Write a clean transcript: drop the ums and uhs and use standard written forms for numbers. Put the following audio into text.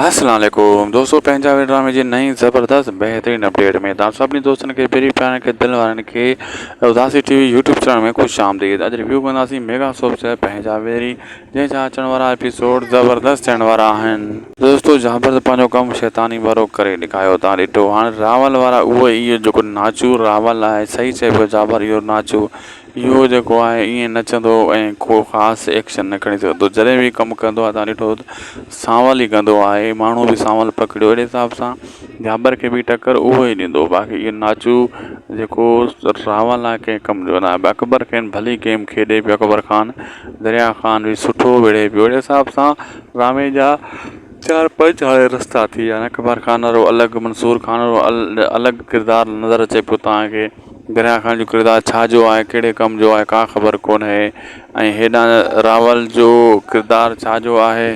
السلام عليڪم دوستو پنهنجا وي ڊرامي جي نئين زبردست بهترين اپڊيٽ ۾ توهان سڀني دوستن کي پهرين پيارن کي دل وارن کي Udasi T V YouTube channel ۾ خوش آمديد اڄ ريويو ڪنداسين ميگا سوپ سيريل پنهنجا ويري جنهن جا اچڻ وارا ايپيسوڊ زبردست ٿيڻ وارا آهن. دوستو جابر ته پنهنجو ڪم شيطاني وارو ڪري ڏيکايو توهان ڏٺو هاڻي راول وارا اهو ئي جيڪو ناچو راول آهي صحيح چئبو جابر اهو ناچو اهو جيڪو آهي ائين نچندو ۽ ڪو خاص ايڪشن نه کڻي سگهندو جڏهن به ڪم ڪندو آهي تان ڏٺو ته سانول ئي ڪندو آهي ماڻهو به سانول پڪڙيو اهڙي حساب سان جابر کي به ٽڪر اهو ئي ڏيندو باقي اهو ناچو جيڪو راول آهي ڪنهن ڪم جو نه آهي اڪبر خان ڀلي گيم کيڏي پيو اڪبر خان دريا خان به سٺو وڙهي پيو اهڙي حساب سان ڊرامي جا چار پنج هاڻي رستا ٿي ويا آهن اڪبر خان وارو الڳ منصور خان وارو الڳ ڪردار نظر اچي پيو توهان کي دريا خان جو ڪردار ڇا جو آهي ڪهڙي ڪم جو آهي ڪا خبر ڪونهي ۽ هيڏانهن راول جو ڪردار ڇا جو آهي.